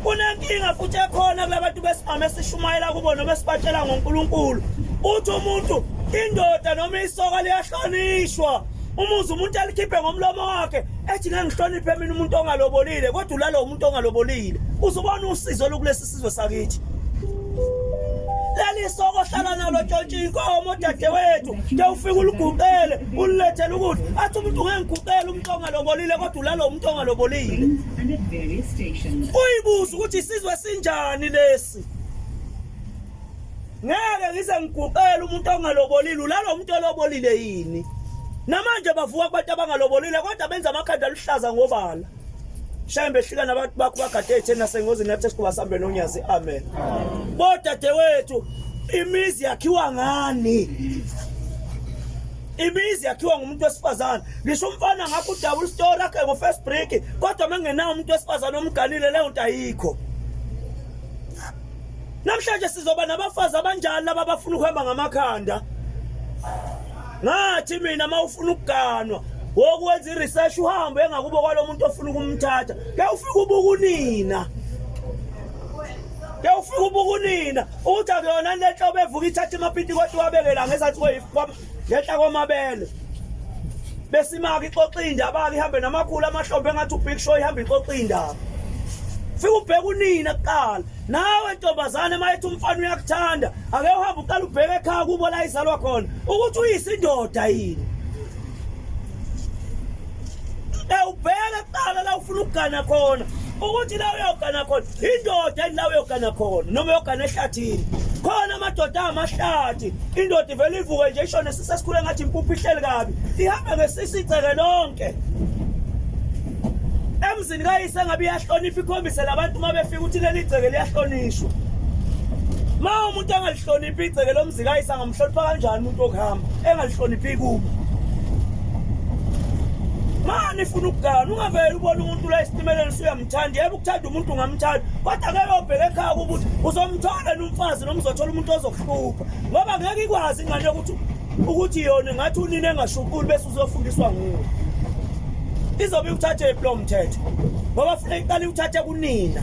Kunenkinga futhi ekhona kulabantu besimame esishumayela kubo noma esibatshela ngoNkulunkulu. Uthi umuntu indoda noma isoka liyahlonishwa. Umuze umuntu alikhiphe ngomlomo wakhe ethi ngeke ngihloniphe mina umuntu ongalobolile kodwa ulalo umuntu ongalobolile. Uzubona usizo olukulesi sizwe sakithi. Leli soko hlala nalo tshontsha inkomo dadewethu ke ufike uliguqele ulilethele ukudla athi umuntu ngeke ngiguqele umuntu ongalobolile kodwa ulalo umuntu ongalobolile. Uyibuza ukuthi isizwe sinjani lesi. Ngeke ngize ngiguqele umuntu ongalobolile ulalo umuntu olobolile yini. Namanje bavuka kubantu abangalobolile kodwa benza amakhanda aluhlaza ngobala. Shembe hlika nabantu bakho bagade etheni nasengozini nathi siqhuba sambe nonyazi amen. Bodadewethu imizi yakhiwa ngani? Imizi yakhiwa ngumuntu wesifazane. Ngisho umfana ngakho udouble story akhe ngo first break kodwa mengenawo umuntu wesifazane omganile leyo nto ayikho. Namhlanje sizoba nabafazi abanjani laba abafuna ukuhamba ngamakhanda? Ngathi mina uma ufuna ukuganwa wokwenza i-research uhambe engakubo kwalo muntu ofuna ukumthatha ke ufike ubuka unina ke ufike ubuka unina uthi akuyona le nhlobo evuka ithatha imapiti kodwa wabekela ngezansi ngenhla kwamabele besimaka ixoxa indaba-ke ihambe namakhulu amahlombe engathi ubig show ihambe ixoxa indaba fike ubheke unina kuqala nawe ntombazane uma ethi umfana uyakuthanda ake uhambe uqala ubheke ekhaya kubo la izalwa khona ukuthi uyisindoda yini ubheke kuqala la ufuna ukugana khona ukuthi la uyogana khona indoda la uyogana khona noma uyogana ehlathini khona amadoda amahlathi indoda ivele ivuke nje ishone sisesikhule ngathi impuphu ihleli kabi ihambe ngesisi igceke lonke emzini kayise ngabe iyahlonipha ikhombise labantu uma befika ukuthi leli gceke liyahlonishwa ma umuntu engalihloniphi igceke lomzi kayise angamhlonipha kanjani umuntu wokuhamba engalihloniphi kubo mani ifuna ukugana ungavele ubone umuntu la esitimeleni usuyamthanda yebo ukuthanda umuntu ungamthanda kodwa ngeke ubheke ekhaya kuba ukuthi uzomthola nomfazi noma uzothola umuntu ozokuhlupha ngoba ngeke ikwazi ingane yokuthi ukuthi yona ngathi unina engashuquli bese uzofundiswa nguwe izobe iwuthathe phi lo mthetho ngoba funeka iqale iwuthathe kunina.